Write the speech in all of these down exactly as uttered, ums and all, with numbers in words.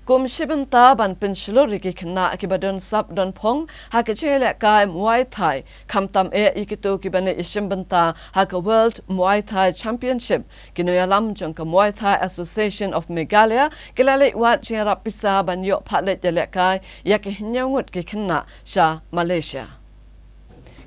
Kum shi bynta ban pynshlur ïa ki khynnah kiba don sap don phong ha ka jingïalehkai Muay Thai, khamtam eh ïa kito kiban leit ïashim bynta ha ka World Muay Thai Championship, ki nongïalam jong ka Muay Thai Association of Meghalaya ki la leit wad jingïarap pisa ban ïoh phah leit ïalehkai ïa ki hynñiew ngut ki khynnah sha Malaysia.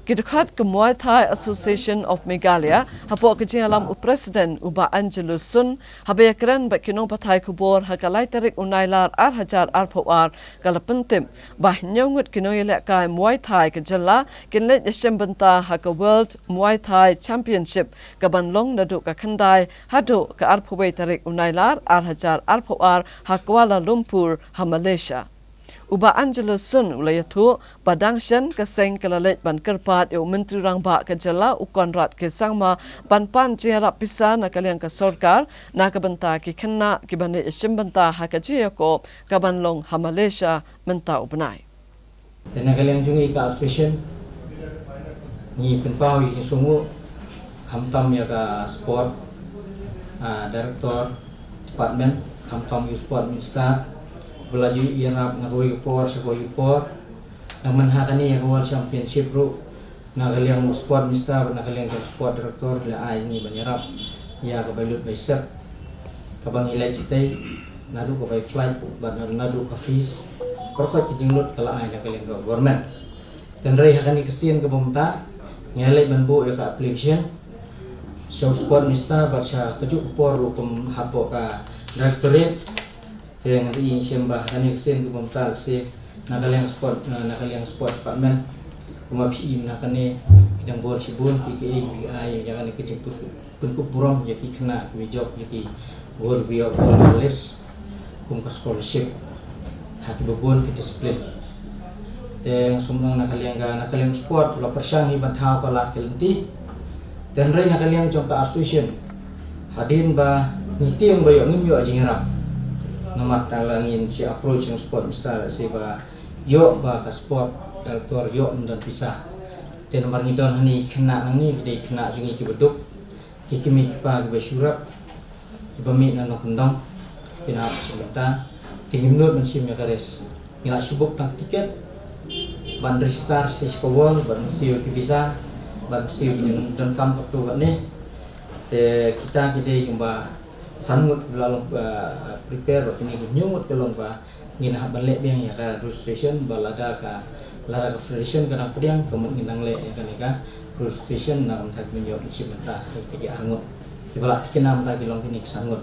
Ki dkhot ka Muay Thai Association of Meghalaya, hapoh ka jingïalam u President u Bah Angelus Sun, haba ïakren bad ki nongpathai khubor ha ka lai tarik u Nailar ar hajar arphew ar, ka la pyntip ba hynñiew ngut ki nongïalehkai Muay Thai ka jylla kin leit ïashim bynta ha ka World Muay Thai Championship kaban long naduh ka khyndai haduh ka arphew wei tarik u Nailar ar hajar arphew ar ha Kuala Lumpur ha Malaysia. U Bah Angelus Sun u la ïathuh ba dang shen ka seng ka la leit ban kyrpad ïa u Myntri Rangbah ka jylla u Conrad K Sangma ban pan jingïarap pisa na ka liang ka sorkar na ka bynta ki khynnah kiban leit ïashim bynta ha ka jingïakob kaban long ha Malaysia mynta u bnai. Te na ka liang jong ngi ka association, ngi pynpaw ïa ka jingsngewnguh khamtam ïa ka sport, ah, director department, khamtam ïa u sport minister ba la ju ïarap na kawei ka por sha kawei ka por. Nangta mynta ha kane ïa ka World Championship ruh, na ka liang u sport minister bad na ka liang ka sport director ki la ai ngi ban ïarap ïa ka bai lut bai sep, kaba ngi leit shatei, naduh ka bai flight bad naduh ka fees, baroh ki jinglut ka la ai na ka liang ka government. Te hynrei ha kane ka sien kaba mynta ngi la leit ban buh ïa ka application sha u sport minister bad sha kajuh ka por ruh kum hapoh ka directorate. Te ngan ïa shem ba ha kane ka sien kaba mynta ka sien na ka liang sport, na ka liang sport department, kumba phi i mynta kane, ki dang bun shibun ki, ki, ki ai ïa kane ka jingpynkup burom ïa ki khynnah kiba jop ïa ki bor, kiba ïoh gold medalist kum ka scholarship ha kiba bun ki discipline. Te nga sngewthuh na ka liang ka, na ka liang sport la pyrshang hi ban thaw ka lad ka lynti. Te hynrei na ka liang jong ka association, hadien ba ngi tieng ba ïoh, ngim ïoh jingïarap. Namar tang la ngin shi approach ïa u sport minister, shi ba ïoh ba ka sport director ïoh ym don pisa. Te namar ngi don hangne khynnah nangne, ki dei khynnah jong ngi kiba duk, ki kmie ki kpa kiba shu rep, kiba mih na nongkyndong, ki nang hap shim bynta. Te ngim nud ban shim ïa ka rest. Ngi la shu book tang ka tiket ban register sha ka World, ban siew ki visa, ban siew ki jingdonkam katto katne. Te kita ki dei kumba san ngut ba la long, eh, prepare, bad kine ki hynñiew ngut ki long ba ngin hap ban leh biang ïa ka registration, ba lada ka, lada ka federation ka dang pdiang, ka mut ngin nang leh ïa kane ka registration na ka bynta ki mynjur ban shim bynta, ïa kita ki ar ngut. Kiba la thikna mynta ki long kine ki san ngut.